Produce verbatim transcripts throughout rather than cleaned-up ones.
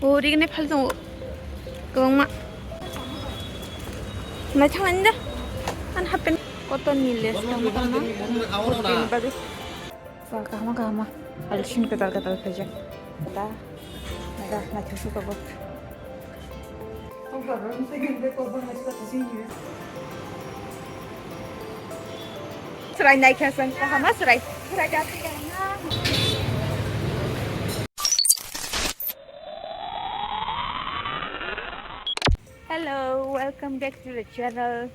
O rigini phal tongo. Kwbangma. Naithok ani da. Ani happen. Cotton ni lace tamo tamo. Kurti ni bagwi. Ba kahama kahama. Alsin kwtal kwtal khaijak. Da. Da naithok se tongo. Chwrai naikha chwng kahama chwrai. Chwrai da. Hello, welcome back to the channel.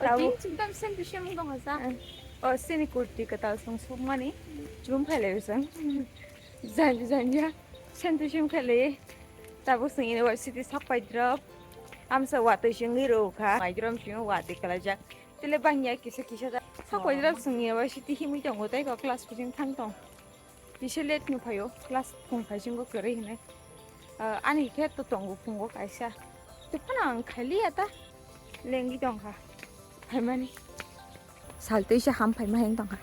Tau- Din chwng tam sen tu shem dong ha sa. Eh, o sini kurti kwtal song sukmani chum phailai song. Jani jani ya sen tu shem khailai. Tabuk song university sak pai drop. Amsa watwi singwi rw kha. Mai drop singwi watwi kalaijak. Tele bangya kisa kisa da. Sak pai drop song university himwi tongo tei ko class kuching thang tong. Kisa late no phaio, class phung phaisingo kwrwi hinwi. Ah, ani khe to tongo phungo kaisa. Tei phano ang khailiya ta. Lengwi tongkha. Phaimani. Sal tei se ham phaima heng tongkha.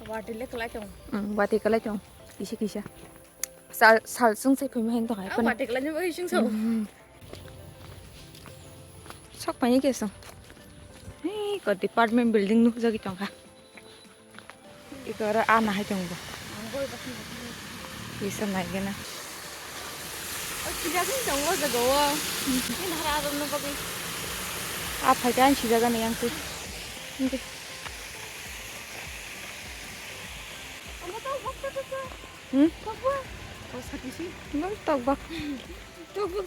Watwi le kwlai tong. Mm, watwi kwlai tong. Kisa kisa. Sal, sal sung se phaima heng tongkha. Ah, phano watwi kwlai ni bagwi sung so. Mm. Sok paini kesong. Hei, ko department building nukjagwi tongkha. Iko oro ana hai tongbo. Bisa naigena. O sijak ni tongo jaga o. Ni nahar arom no bagwi. A phaikha ang sijagani yang twi. Hindi. Ano to bak to to. Hmm? Tokbak. O sati si. No tokbak. Tokbak.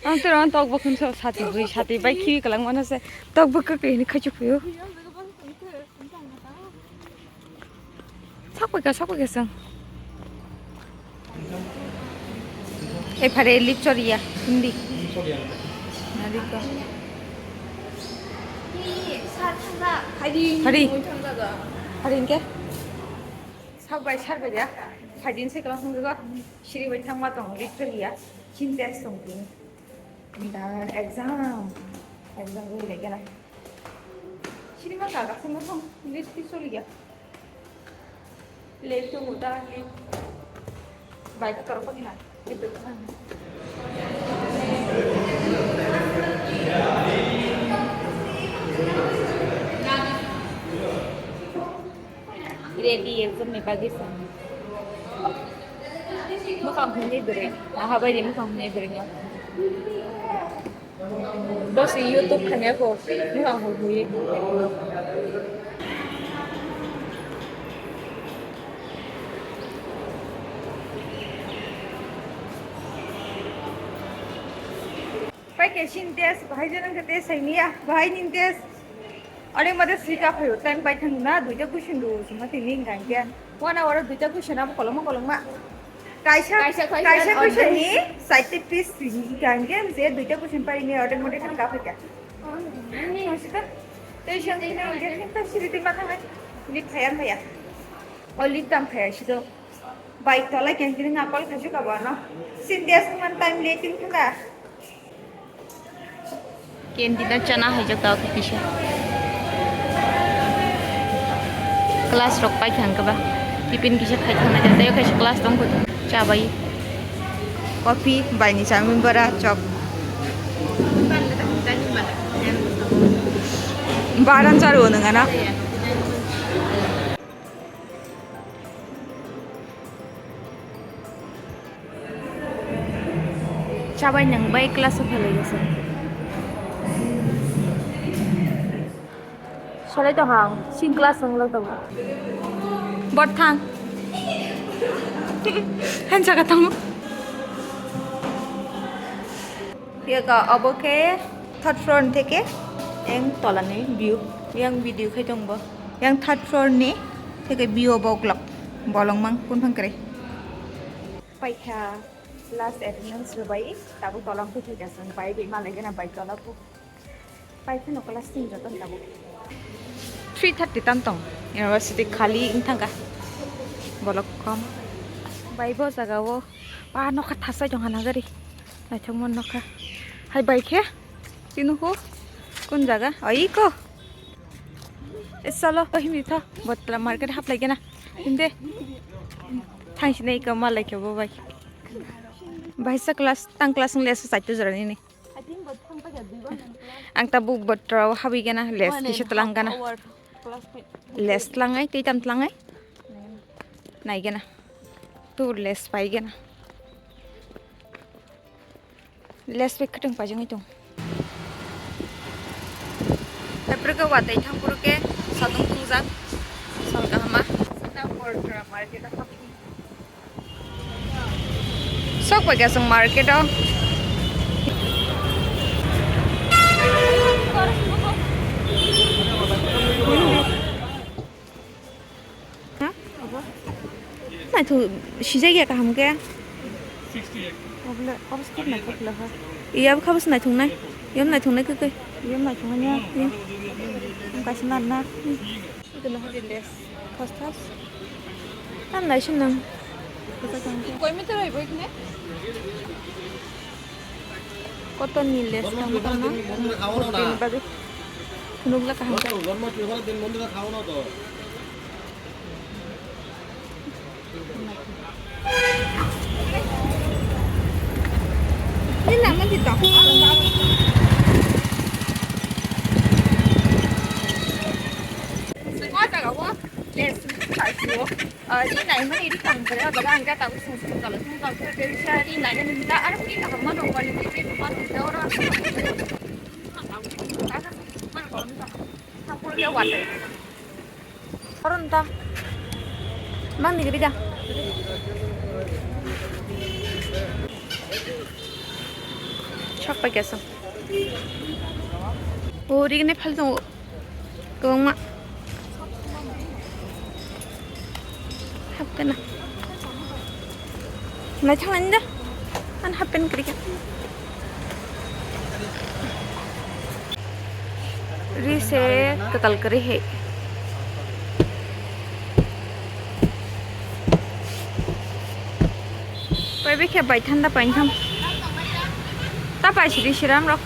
Ang tero ang tokbak hinso sati bui sati bai khibi kalang mano se tokbak ka kini khachuk phaio. Sakbai ka sakbai ka sang. E phare lip choriya hindi. Nariko. Hari. Hari ke? Sakbai sakbai ya. Hari se kalang sungguh. Siri bai thangma tong lip choriya. Chin test tong tini. Da exam. Exam ri lagi na. Sini ma kaga sini thong lip ti choriya. Lip tong uta lip. Bai ka torok pagi na. Lip tong. Ready exam ni bagwi sa. Mwkhang hwnwi bwrwi. Aha bai de mwkhang hwnwi bwrwi no. Bo se YouTube khaina kho. Mwkhang hwnwi. Pai ke sin test, bahai janang ke test hai niya, bahai nin test. Are mother sika phayo, time pai thang na, duita question do, sima tini hingka hingke. One hour duita question abo koloma koloma. Kaisa, kaisa question, kaisa question ni, side piece hingka hingke, je duita question pai ni, automatic kan kapai ka. Sita, tei siang tini hingke, tei siri tini ma thang hai. Lit phaya phaya. O lit dam phaya sito. Bike tola keng kiri ngapal khaju ka bono. Sin dia sungman time le tin khanda. Canteen o chana haijak tao kisa. Class rok pai thang kaba. Tiffin kisa khai thang na jata kaisa class tong kho. Cha bai. Coffee, bai ni chami bara, chok. Baran charu nang ana. Chabai nang bai class o phalai gasa. Solai tong hang, sing class nang lo tong. Bot thang. Han jaga tong. Yaka obo khe third floor ni theke yang tola ni view, yang video khai tong bo, yang third floor ni theke view bo uklok bolong mang kun phang kre. Paikha last attendance rwbai tabuk tola wngkhe thwikha chwng bai bai malai gana bai tola bu. Paikha no class tin joto tabuk. Three thirty tam tong university khali wng thangkha bolok kom. Bai bo jaga o pa nokha thasai tongkha nagari. Naithokma nokha. Hai bai khe? Tini ho? Kun jaga? Oi ko. E salo, oi himni tha. Botla market haplai gena. Himde. Thangsi nei ko malai khe bo bai. Bahai sa class, tang class ni lesa chaito jora nini. Ang ta buk botrao habwi gana les kisa tlang gana. Les tlangai, tei tam tlangai. Nai gana. Tu les pai gana. Les pai khatang pajangwi tong. Haiphuru khe watwi thangphuru khe satung thungjak. Sal kahama. Sina Bortra market o habwi. Sok pai kha chwng market o. Ha? Naithok sijak ya kaham khe. Obo le, obo skip naithok le ha. Iya bo kha bo se naithok nai. Iya bo naithok nai khe khe. Iya bo naithok nai ya. Iya. Ang kaisa na na. Ito na hadi les. Thas thas. Tam nai sung nang. Koi meter hai bo ikne? Cotton ni les tamo tamo. Tini bagwi. Phunukla kaham khe. Nini nama di tong. Semua tak apa. Yes, tak sih. Ah, ini naimani ini tangkere, baga angka tahu sung sung kalau sung kalau kerja ini naimani minta arah ini tak mana orang ini itu mana orang. Mana kalau minta. Hapur dia water. Aron ta. Mang ni gida. Chak pa kesa. O ri ne phal dong. Kong ma. Hap kana. Nai thang ani da. An hap pen kri ka. Ri se katal kari he. Pai bekhe bai thanda pai thang. Ta pai sidi siram rok.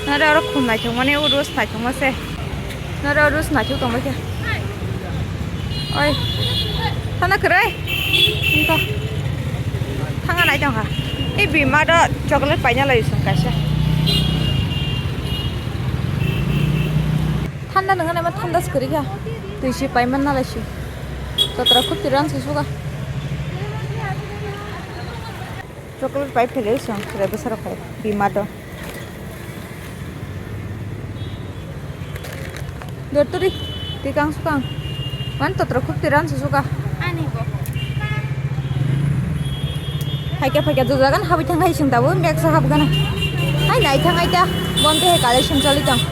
Nare oro khum naithok mani o rose naithok ma se. Nare o rose naithok tong khe. Oi. Thanda kwrwi. Nto. Thanga nai tong kha. Ei bima do chocolate paina lai song kaisa. Thanda nang nai ma thanda se kwrwi kha. Twi si pai man na lai si. Totra khub tiran se suga. Chocolate pai phele song, chwrai bwsarok hai, bima do. Dorturi, tikang sukang. Man totra khub tiran se suga. Ani bo. Phaikya phaikya jujagan habwi thang hai sing tabuk, meksa habgana. Hai nai thang hai ta, bonte hai collection choli tong.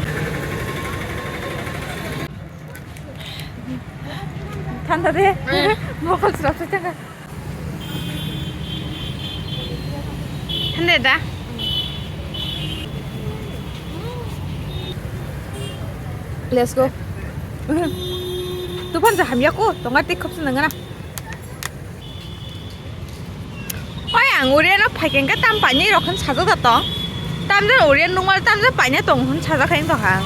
Thanda de, mokol srap se thanga. Hande da. Let's go. Tuphan ja hamya ko, tonga tik khop se nangana. Oi, ang uriano phaikeng ke tam paini rok hwn sajak da tong. Tamjak urian nungmal tamjak paina tong hwn sajak khe tong ha.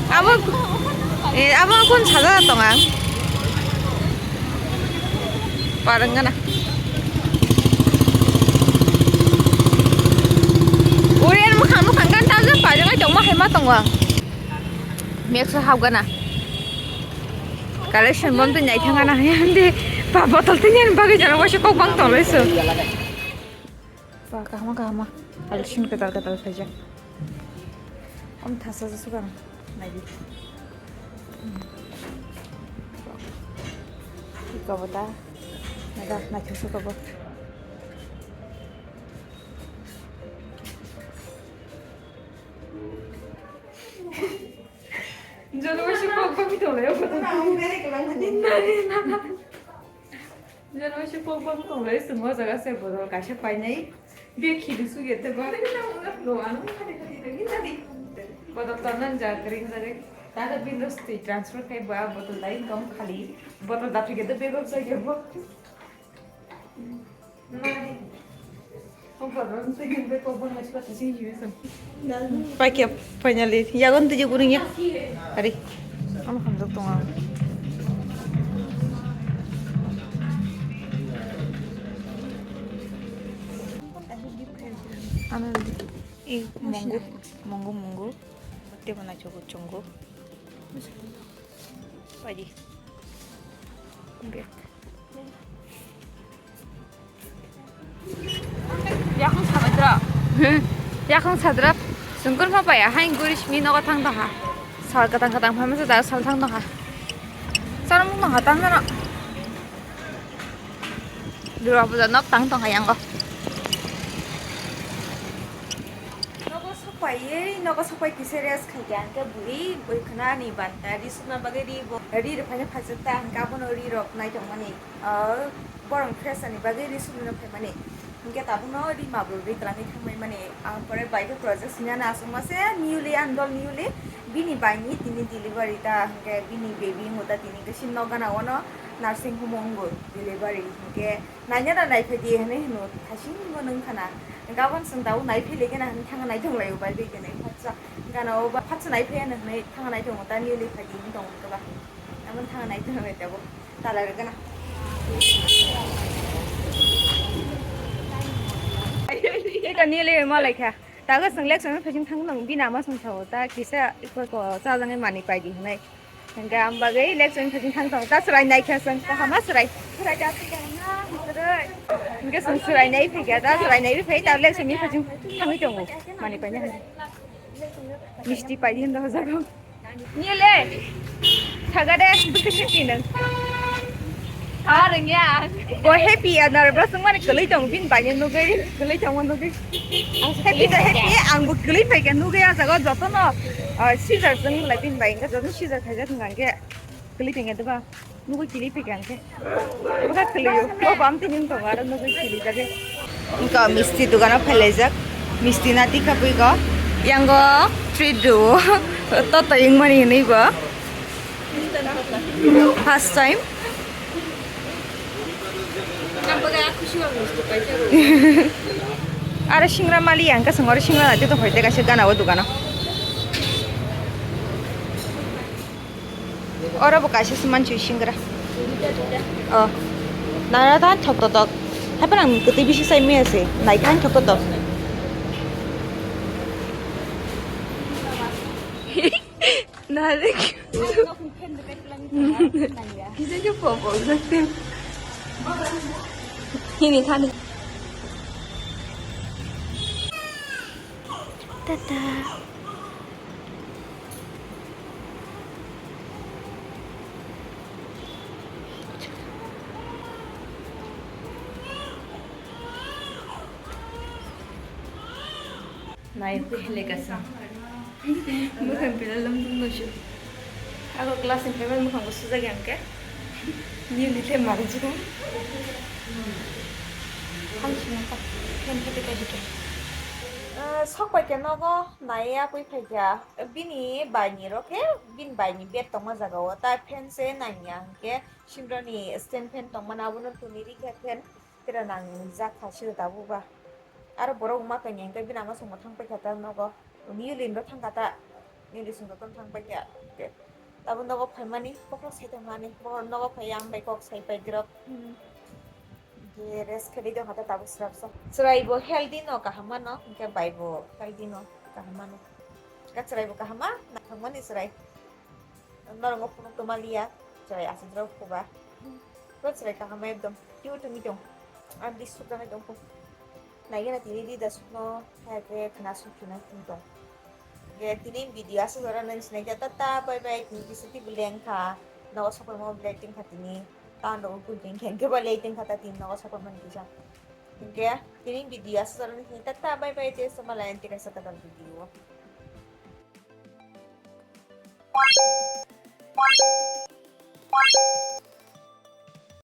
Abo, eh, abo kun sajak da tong ang. Parang gana. Urian mukhang mukhang kan tamjak paina tong ma hai ma tong ang. Meksa hap gana. Collection bon twi naithang ana hai hande ba botol tini ani bagwi jana waisa kok bang tonglaisuk. Ba kahama kahama collection kwtal kwtal khaijak. Om thasa jasuk ang naidi. Iko bo ta naga naithok suka bo. Jono waisa kok bang tong lai o. Jono waisa kok bang tong lai sung o jaga se bodol kaisa painai. Bek khili suge te ba. Bodol tonnan ja kring jare. Tada Windows twi transfer khai ba bodol dai tong khali. Bodol da phige de bego jage bo. Paikya finally yagon tiji guring ya. Ari. Ano hamjak tong ang. Ano di. I munggu, munggu, munggu. Tebo na chogo chungo. Paidi. Bek. Yakung sabadra. Hmm. Yakung sadra. Sungkur ma paya. Hain guri simi nogo thang tongha. Sal katang katang phamasa da sal thang tongha. Saram tongha tang jana. Durga puja nok tang tongha yango. Nogo sokpaiwi, nogo sokpai kisa rest khaikha, hwnkhe bui, bui khwnani banta, ri sukna bagwi ri bo, ri rwphaina phaijak ta, hwnkhe abono ri rok naitongmani, ah, borok fresh ani bagwi ri sukna phaimani. Hwnkhe tabukno ri mabru ri twlangwi thangbaimani, ang pore bai khe project sinana aswk mase newly, ang dol newly, bini bai ni tini delivery ta, hwnkhe bini baby wngkha ta tini khe sin nok gana ono nursing home o wngo delivery, hwnkhe Naina da naiphai di hinwi hino, thaisingo nwng khana. Gabon chwng tabuk naiphai le gana hinwi thangna naithok laio bai bai gana phatsa. Gana o ba phatsa naiphai ano hinwi thangna naithok ta newly phai di hinwi tong khe ba. Amon thangna naithok lai tabuk. Tala re gana. Eka newly ma lai kha. Tago chwng lek chwng phai chwng thang nang bini ama chwng sao ta kisa iko ko cha jang mani pai di hinwi. Hingke ang bagwi election phai thang tong ta chwrai nai kha chwng kaham ma chwrai. Chwrai ta thang na chwrai. Hingke chwng chwrai nai phai kha ta chwrai nai phai ta election ni phai thang thangwi tongo. Mani pai na. Misti pai hin do jago. Ni le. Thaga de bwtwi se tinang. Arengya. Bo happy ya, nervous wngmani kwlwi tongo, bini bai nugwi, kwlwi tongo nugwi. Happy da happy, ang bo kwlwi phaikha nugwi, ah jaga o jotono, ah, scissor chwng lai bini bai, hwnkhe jotono scissor khaijak hwnkha hwnkhe kwlwi tongya diba? Nugwi kwlwi phaikha hwnkhe. Bwkha kwlwi o, bo bam tini wng tongo, aro nugwi kwlwi jagwi. Wngkha misti dogano phailaijak, misti na tikha pui go, yango treat rwo, toto wngmani hinwi bo. First time. Aro singra mali ang kasong aro singra naitwi tongphai tei kaisa gana o dogano. Oro bo kaisa se manchwi singra. Oh. Nara ta thok totok. Haphano ang kwtwi bisi sai maya se. Naikha ang thok totok. Nare. Kisa khe popo jakte. Hini thani. Tata. Nai, twi hele kasa. Mwkhang pila lom dum no shu. Ako class ni phaimani mwkhang bo sujak yang khe. Nini le manjak. Ang sini ta. Phen phe kai dike. Eh, sok pai khe nogo nai ya pui phai kha. Bini bai ni ro khe bini bai ni bed tongma jaga o ta phen se nang ya hwnkhe simroni stand phen tongmani abono tuni ri kha phen. Tira nang jak kha siro tabuk ba. Aro borok wngma tongya hwnkhe bini ama songbo thang paikha ta nogo. Niyuli no thang kha ta. Niyuli songbo thang paikha. Tabuk nogo phaimani bokhorok sai tongmani. Bokhorok nogo phaiya ang bai kok sai pai dirok. Je rest khe di tongkha ta tabuk swrapsa. Chwrai bo healthy no kaham mano, hwnkhe bai bo healthy no kaham mano. Hwnkhe chwrai bo kaham ma naithokmani chwrai. Norok phunuk tongma liya, chwrai aswk jora phuba. Bo chwrai kaham ekdom cute wngwi tong. Ang di sukjaknai tong phu. Naigena tini di da sukno, hai khe khna suk khna wng tong. Ge tini video aswk jora nang sinai khe tata bye bye tini kisa twi beleng kha. Nogo sokoi mo belai ting kha tini. Tando ukul ting khe khe belai ting kha ta tini nogo sokoi mo ni kisa. Ge tini video aswk jora nang sinai tata bye bye te somalai anti kaisa kadal video.